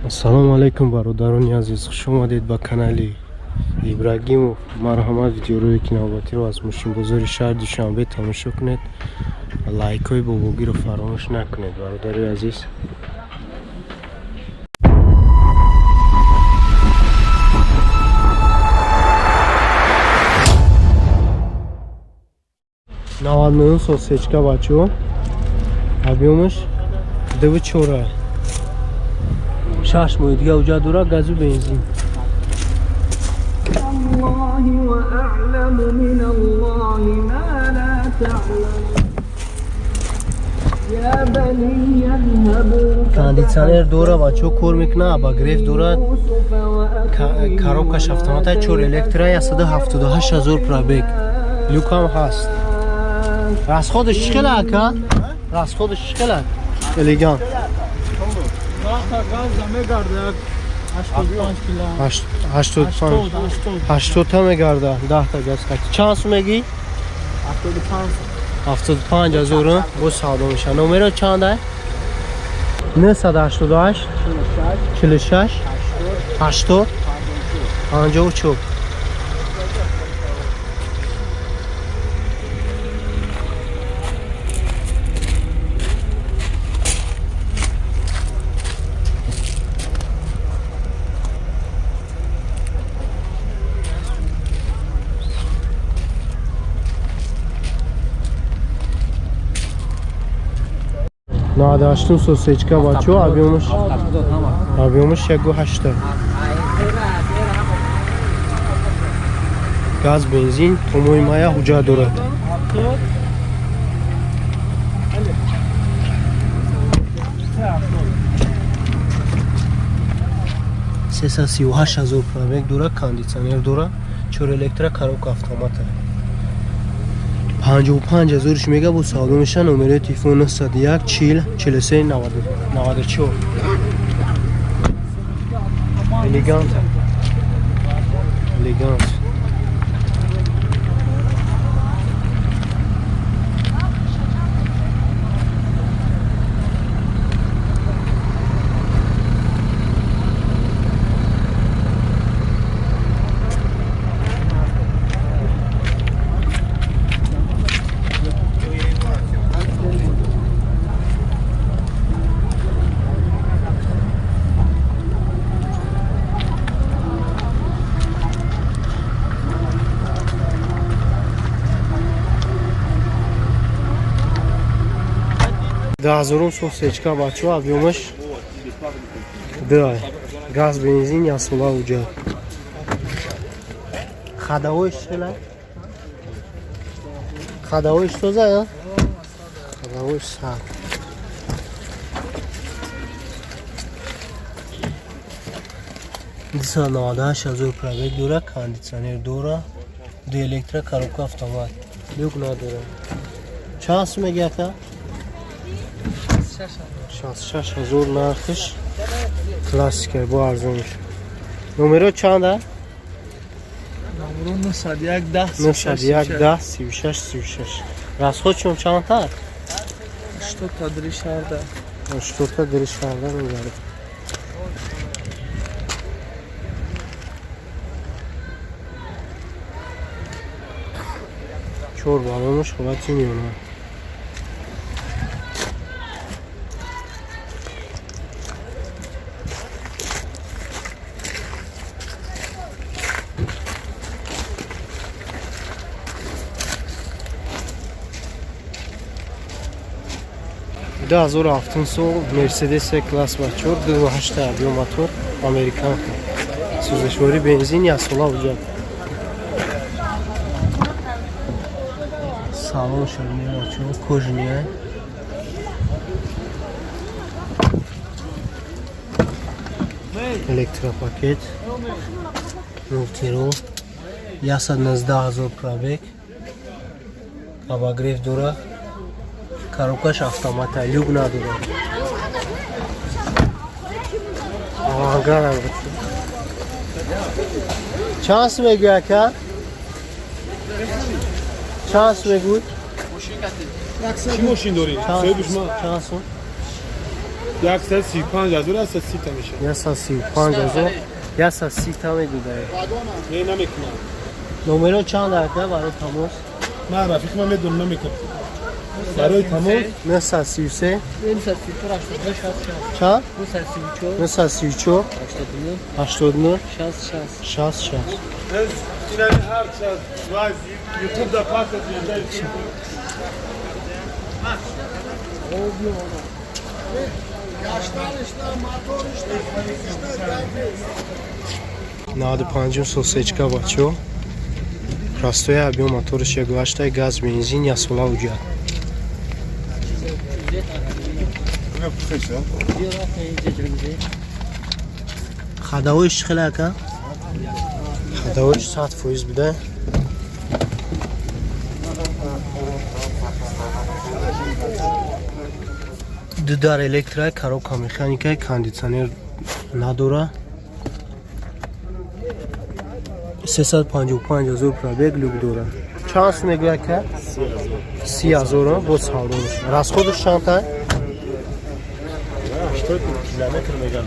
Ассалому алайкум, бародарони азиз, хуш омадед ба канали Ибрагимов. Марҳамат, видеоролики навбатиро аз мошинбозори шаҳри Душанбе тамошо кунед. Лайкҳои бобогиро фаромӯш накунед, бародарои азиз. 99 сол сечка, бачаҳо, объёмаш 2,4, 6 моҳи дига уҷа дора, газу бензин. الله وأعلم من الله ما لا تعلم يا بني اذهبوا Кондитсионер дора, бачаҳо, кор мекуна, обогрев дора. يوسف وأخيه Коробкаш автомата, чор электро, 178 ҳазор пробег, люкам ҳаст. Расходаш чӣ хела, ака? Расходаш чӣ хела, элегант? Газ мегарда 85 кило. 85, 80 мегарда, 10 та газ. Чанд сум мегӣ? 75. 75 ҳазор, боз савдо меша. Номеро чанда? 988 46 80 54. 98 сол сечка, бачо, объёмаш 1,8, газ, бензин, томои мая ҳуҷҷат дорад. 338 ҳазор пробег дора, кондитсионер дора, чор электро, коробка автомата. 55 ҳазорш мега, бо савдо меша. Номерои телефон 901 40 43 94. Элегант, элегант. 2000 сол сечка, бачо, объёмаш 2, газ, бензин, ясола уҷа. Ходовойш чела? Ходовойш тоза я? Ходовойш сар. 298 ҳазор пробег дора, кондитсионер дора, ду электро, коробка автомат, люк надора. Чанд сум меги, ака? 66 ҳазор нархиш. Классика, бо арзон меша. Номеро чанда? Номеро 901 10. 901 10 36 36. Расход чун чандтар? 80 та дри шарда. 80 та дри шарда мегард. Чор балонаш ҳолати миёна. 2007 сол Мерседес класс, бачор, 2,8 объём мотор, американка, сӯзишворӣ, бензин, яксола ҳуҷҷат. Салон шабини, бачо, кожаный. Электропакет, мультирул, 119 ҳазор пробег, обогрев дора, коробкаш автомата, люк надорад. Оҳангарам. Чанд сум мегӯй, ака? Чанд сум мегӯй? Чӣ мошин дорӣ? Соҳибиш ма. Чанд сум? 135 ҳазор 130 та мешавад. 135 ҳазор 130 та медодаед. Не, намекунам. Номеро чанд ака барои тамос? Ман рафиқ, ман медонам, намекунам. Барои тамос 933 чанд? 934 89 60 60. Инами ҳар чаз ваз ютуб да пас аз. 95 сол сечка, бачаҳо, простой, объём моториш 1,8, газ, бензин, ясола ҳуҷҷат. Ходовоиш чӣ хеле ака? Ходовоиш 100% буда. Ду дар электра, коробка механика, кондитсионер надора. 355 ҳазор пробег, люк дора. Чанд сум мегӯяд ака? 30 ҳазор бо савдо мешавад. Расходаш чанд та?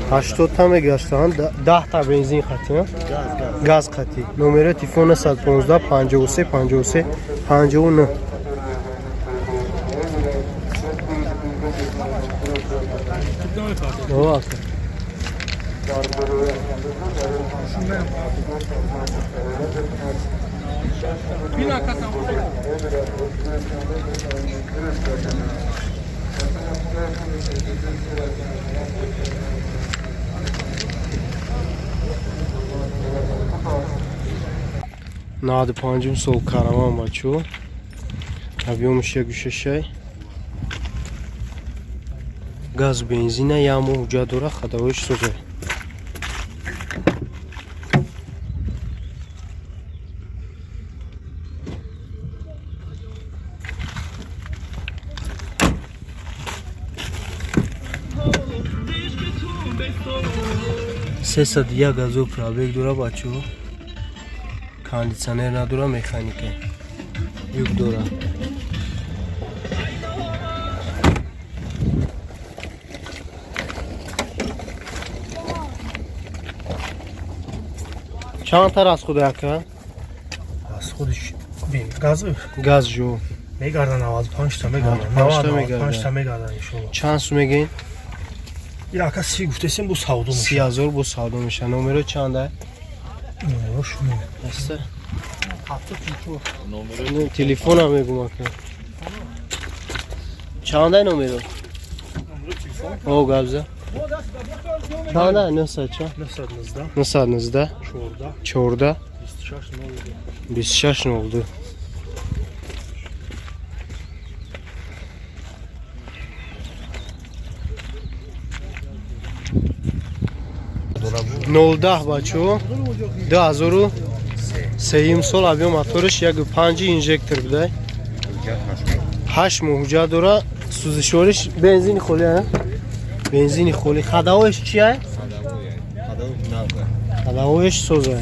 80 та мегаштанд, 10 та бензин қатӣ, газ қатӣ. Номери телефон 915 53 53 59. О, ака. 95 сол караван, бачо, объёмаш 1,6, газ, бензина, як моҳ ҳуҷҷат дора, ходовоиш соза. 301 ҳазор пробег дора, бачаҳо, кондитсионер надора, механика, люк дора. Чанд тар аз худ, ака? Аз худиш газ? Газ жо. Мегардан, 95 та мегардан. 95 та мегардан. 95 та мегардан, иншолло. Чанд сум мегӯед? Ира ака 30 гуфтесем, бу савдо 30 мешавад. ҳазор бо савдо мешавад. Номеро чанда? Номерош не. Аста телефонам мегум, ака. Чанда номеро? О, габза. Чанда? 900 чанд? 919 919 14 14 26 02. 26 02. 010, бачаҳо, 2003 сол, объём моториш 1,5, инжектор будай, 8 моҳ ҳуҷҷат дора, сӯзишвориш бензини холи, а? Бензини холи. Ходовоиш чия? Ходовоиш соза.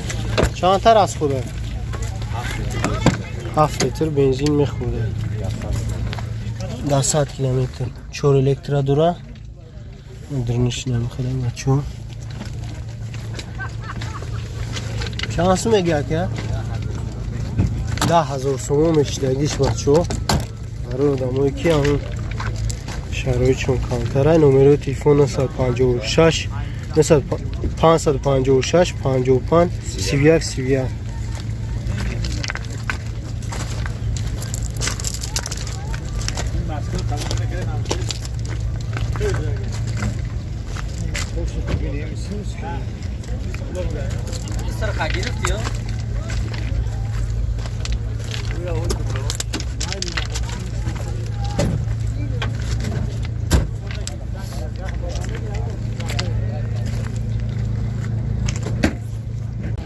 Чандтар аз худа? 7 литр бензин мехӯрда дар 100 километр. Чор электра дора, дрниш намехӯрда, бачаҳо. Чанд сум мегӯяд ка? 10 000 сомон мешидагиш, бачаҳо, барои одамое ки ҳамн шароитшон камтара. Номерои телефон 956 556 55 31 31.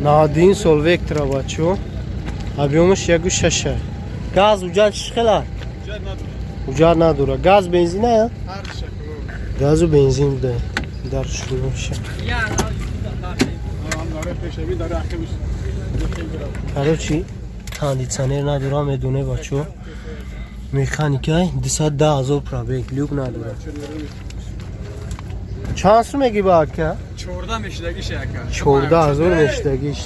91 сол Вектора, бачо, объёмаш 1,6, газ. Уҷат чӣ хела? Уҷат надора. Газ, бензина я? Газу бензин буда. Дар шуноша. Короче, кондитсионер надора, медоне, бачо, механикай, 210 000 пробег, люк надора. Чанд сум мегӣ ба ака? 14 мешидагиш ака. 14 000 мешидагиш.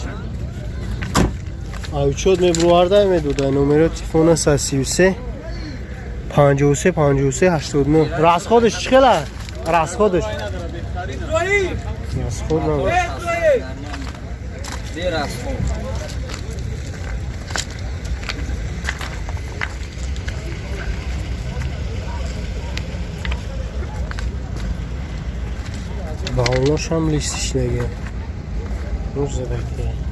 Аучод мебурварда медода. Номеро телефона 33 53 53 89. Расходаш чӣ хела? Расходаш. Расход надошт. Балоношам листишнаги. Нур задаки.